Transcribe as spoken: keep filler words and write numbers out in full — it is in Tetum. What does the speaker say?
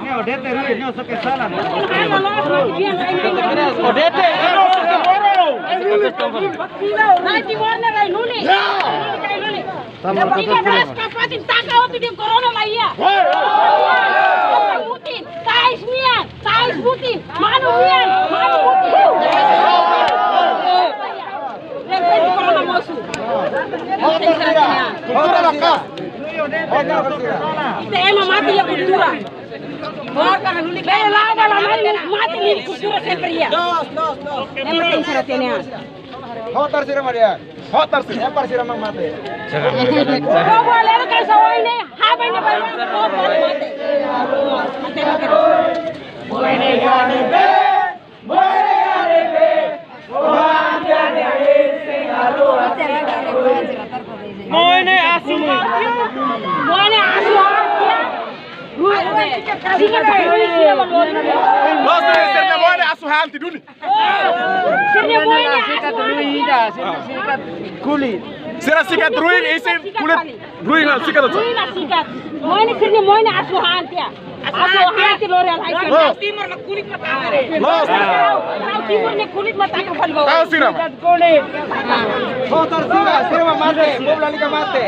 Ne'e Odete Rui, ne'e só ke sala. Odete. Rai Timor ne'e rai Luli. Rai Luli. Tiga belas kapatin taka otu di corona la iha. Mutin, tais nian, tais mutin, manu nian, manu mutin. Repente corona mosu. Kultura maka. Ita ema mate iha kultura. Bele la'o ba lalais, mate iha kultura sempre iha. Ema tenke ser atentu. Hotar sira Maria. Hotar sira. Hotar sira mak mate. Kau boleh kan sawai ne. Haba ini baru mate. Mate, mate. Moone asuhan. Moone asuhan. Loos, sira moone asuhan tiha duni. Sira moone asuhan. Kulit. Sira sikat ruin, isin kulit ruin la sikat. Ruin la sikat. Moone sira moone asuhan tiha. Asuhan tiha lori alai. Loos. Timor na kulit mata. Loos. Timor na kulit mata ka fali. Tahu sira. Hotar sira, sira mate, povu lalika mate.